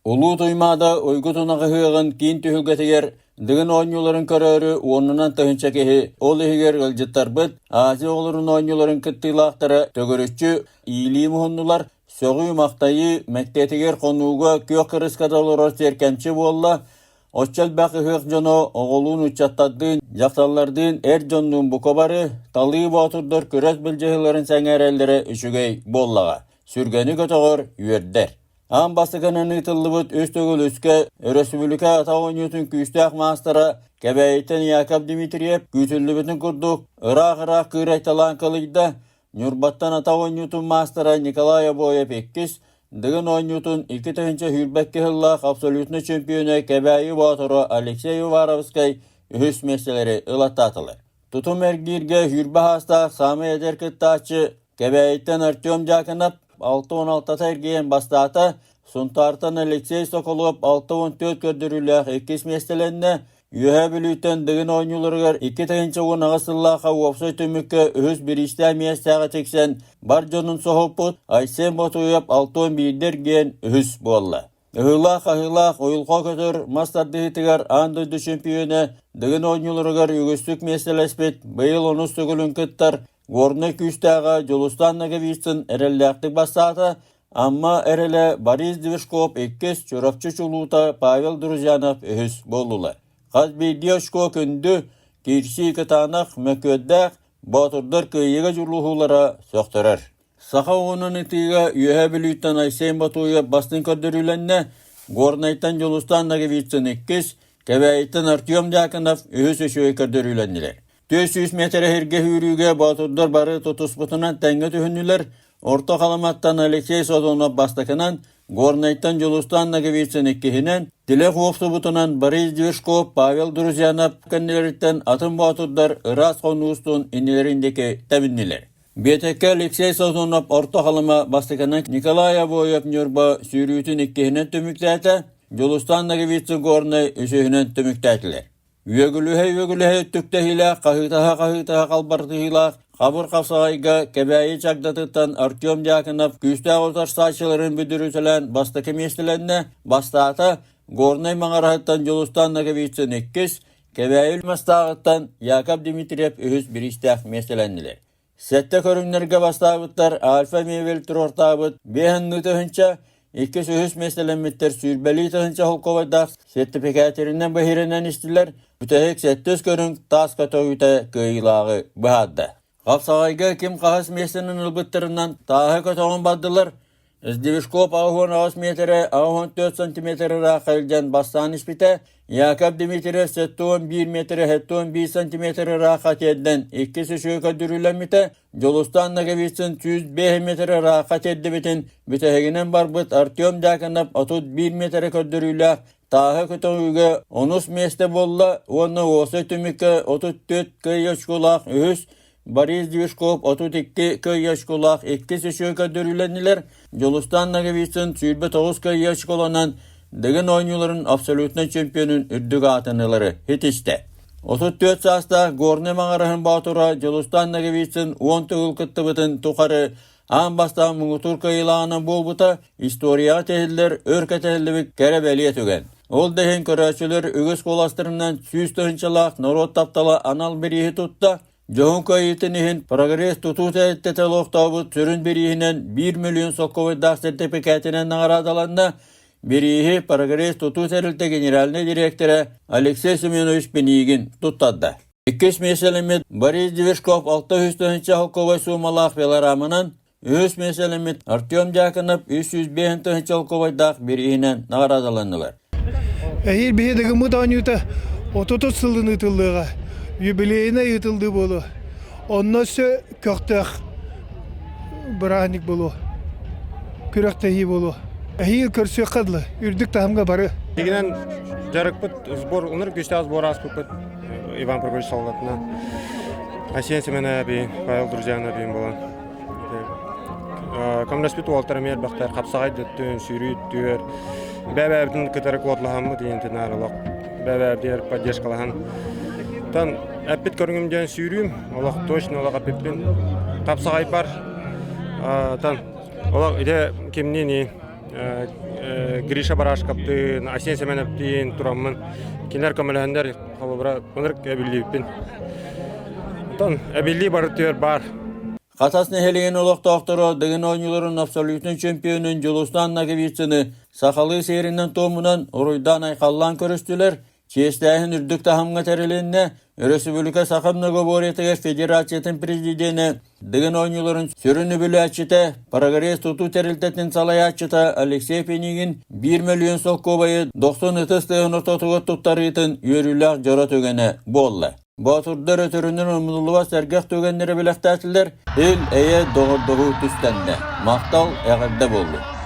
Улуу Туймаада уйгу тунах ыһыаҕын киин түһүлгэтигэр Дыгын оонньууларын көрөөрү уонунан тыһыынча киһи, ол иһигэр ыалдьыттарбыт, Азия оҕолорун оонньууларын кыттыылаахтара төгүрүччү иилии муһуннулар, сөҕүү-махтайыы мэктиэтигэр хонууга күөх кырыската олорор сиэркэмчи буолла, оччо элбэх ыһыах дьоно оҕолуун ыччаттардыын, дьахталлардыын, эр дьоннуун бука бары талыы боотурдар күрэс былдьаһыыларын сэҥээрэллэрэ үчүгэй буоллаҕа, сүргэни көтөҕөр, үөрдэр. Аан бастакынан ыытыллыбыт үс төгүл үскэ өрөспүүбүлүкэ атах оонньуутун күүстээх маастара Кэбээйиттэн Яков Дмитриев күүтүллүбүтүн курдук ыраах-ыраах кыырайталаан кылыйда. Ньурбаттан атах оонньуутун маастара Николай Обоев иккис, Дыгын оонньуутун 2022 сыллаах абсолютнай чөмпүйүөнэ Кэбээйи Боотура Алексей Уваровскай үһүс миэстэлэри ылаттаатылар. Тутум эргииргэ сүүрбэ саастаах саамай эдэр кыттааччы Кэбээйиттэн Артем Дьяконов 66-та эргийэн бастаата, Сунтаартан Алексей Соколов 64 көрдөрүүлээх иккис миэстэлэннэ, Үөһээ Бүлүүттэн Дыгын оонньууларыгар 2018 сыллаахха уопсай түмүккэ үһүс бириистээх миэстэҕэ тиксэн бар дьонун соһуппут Айсен Ботуев 61-дэ эргийэн үһүс буолла. Ыһыылаах-хаһыылаах уйулҕа көтөр мас тардыһыытыгар аан дойду чөмпүйүөнэ Дыгын оонньууларыгар үгүстүк миэстэлэспит, быйыл онус төгүлүн кыттар Горнай күүстээҕэ Дьулустаан Ноговицын эрэллээхтик бастаата, Амма эрэлэ Борис Движков иккис, Чурапчы чулуута Павел Друзьянов үһүс буоллулар. Хас биирдии очко күндү, киирсии кытаанах, мөкүөрдээх, боотурдар кыайыыга дьулуһуулара сөхтөрөр. Саха оҕунан ытыыга Үөһээ Бүлүүттэн Айсен Ботуев бастыҥ көрдөрүүлэннэ, Горнайтан Дьулустаан Ноговицын иккис, Кэбээйиттэн Артем Дьяконов үһүс үчүгэй көрдөрүүлэннилэр. 400 миэтэрэ сиргэ сүүрүүгэ боотурдар бары тутуспутунан тэҥҥэ түһүннүлэр. Орто Халыматтан Алексей Созонов бастакынан, Горнайтан Дьулустаан Ноговицын иккиһинэн, тилэх уопсубутунан Борис Движков, Павел Друзьянов кэннилэриттэн атын боотурдар ыраас хонуустун иннилэрин диэки тэбиннилэр. Биэтэккэ Алексей Созонов Орто Халыма бастакынан Николай Обоев Ньурба сүүрүүтүн иккиһинэн түмүктээтэ, Дьулустаан Ноговицын Горнай үсүһүнэн түмүктээтилэр. Үөгүлүһэ-үөгүлүһэ өттүктэһиилээх, хаһыытаһа-хаһыытаһа халбартыһыылаах хабыр хапсаҕайга Кэбээйи чагдатыттан Артем Дьяконов күүстээх утарсааччыларын бүдүрүтэлээн бастакы миэстэлэннэ, бастаата, Горнай Маҥараһыттан Дьулустаан Ноговицын иккис, Кэбээйи Мастааҕыттан Яков Дмитриев үһүс бириистээх миэстэлэннилэр. Сэттэ көрүҥнэргэ бастаабыттар Альфа мебель туруортаабыт биэһынныы тыһыынча, иккис үһүс миэстэлэммиттэр сүүрбэлии тыһыынча холкуобайдаах сертификатэринэн быһыырынан истилэр. Бүтэһик сэттис көрүҥ таас көтөҕүүтэ кыайыылааҕы быһаарда. Хапсаҕайга ким хаһыс миэстэнэн ылбыттарынан тааһы көтөҕөн бардылар. Сдвижков 88 миэтэрэ 84 сантиметр ыраахха илдьэн бастаан испитэ. Яков Дмитриев 71 миэтэрэ 71 сантиметр ыраахха тиэрдэн иккис үчүгэй көрдөрүүлэммитэ. Дьулустаан Ноговицын 105 миэтэрэ ыраахха тиэрдибитин бүтэһигинэн барбыт Артем Дьяконов 31 миэтэрэ көрдөрүүлээх Тааһы көтөҕүүгэ онус миэстэ буолла уонна уопсай түмүккэ 34 кыайыы очколаах үһүс, Борис Движков 32 кыайыы очколаах иккис үчүгэй көрдөрүүлэннилэр. Дьулустаан Ноговицын 29 кыайыы очколонон Дыгын оонньууларын абсолютнай чемпионун үрдүк аатын ылары ситистэ. 34 саастаах Горнай Маҥараһын боотура Дьулустаан Ноговицын 10 төгүл кыттыбытын тухары аан бастаан муҥутуур кыайыылааҕынан буолбута историяҕа тиһиллэр өр кэтэһиллибит кэрэ-бэлиэ түгэн. Ол да иһин көрөөччүлэр үгүс куоластарынан 100 тыһыынчалаах норуот таптала анал бирииһи тутта, дьоһун кыайыытын иһин «Прогресс» тутуу тэрилтэтэ олохтообут сүрүн бирииһинэн 1 миллион солкуобайдаах сэртипикээтинэн наҕараадаланна. Бирииһи «Прогресс» тутуу тэрилтэ генеральнай дириэктэрэ Алексей Семенович Пинигин туттарда. Иккис миэстэлэммит Борис Движков 600 тыһыынча холкуобай суумалаах пилораманан, үһүс миэстэлэммит Артем Дьяконов 305 тыһыынча холкуобайдаах бирииһинэн наҕараадаланнылар. Эһиил биһи Дыгыммыт оонньуута 33 сылын ыытыллыаҕа, юбилейнай ыытыллыы буолуо. Онно өссө көхтөөх бырааһынньык буолуо, күрэхтэһии буолуо. Эһиил көрсүөххэ дылы, үрдүк таһымга бары. Дигинэн дьарыкпыт сбор, онор күүстээх сбор ааспыппыт Иван Прокопьевич солдатынан. Асен Семенович, Павел Друзьянович буолан. Көмөлөспүт уолтар эмиэ элбэхтэр, хапсаҕай дөттүн, сүүрүү түөр, бэбээбитин кытары куотлаһаммыт иентинаар олох бэбээбитигэр поддержкалаһан. Тан эппит көрүҥүм диэн сүүрүүм, олох точно олох эппиппин. Хапсаҕайбар тан олох ити кимниин. Гриша Барашковтыын, Айсен Семеновтыын тураммын кинилэр көмөлөһөннөр холобура ынырык эбиллибиппин. Онтон эбиллии бары түөр баар. Хатас нэһилиэгин олохтоохторо Дыгын оонньууларын абсолютнай чемпионун Дьулустаан Ноговицыны сахалыы сиэринэн-туомунан уруйдаан-айхаллаан көрүстүлэр, Чиэстээһин үрдүк таһымҥа тэрилиннэ, Өрөспүүбүлүкэ Саха многоборьетыгар федерациятын президенэ, Дыгын оонньууларын сүрүн үбүлээччитэ, Прогресс тутуу тэрилтэтин салайааччыта Алексей Пинигин 1 мөлүйүөн солкуобайы дохсун ытыс тыаһын ортотугар туттарыытын үөрүүлээх дьоро түгэнэ буолла. Боотурдар өтөрүнэн умнуллубат сэргэх түгэннэри бэлэхтээтилэр, ил-эйэ доҕордоһуу түстэннэ. Махтал, эҕэрдэ буоллун.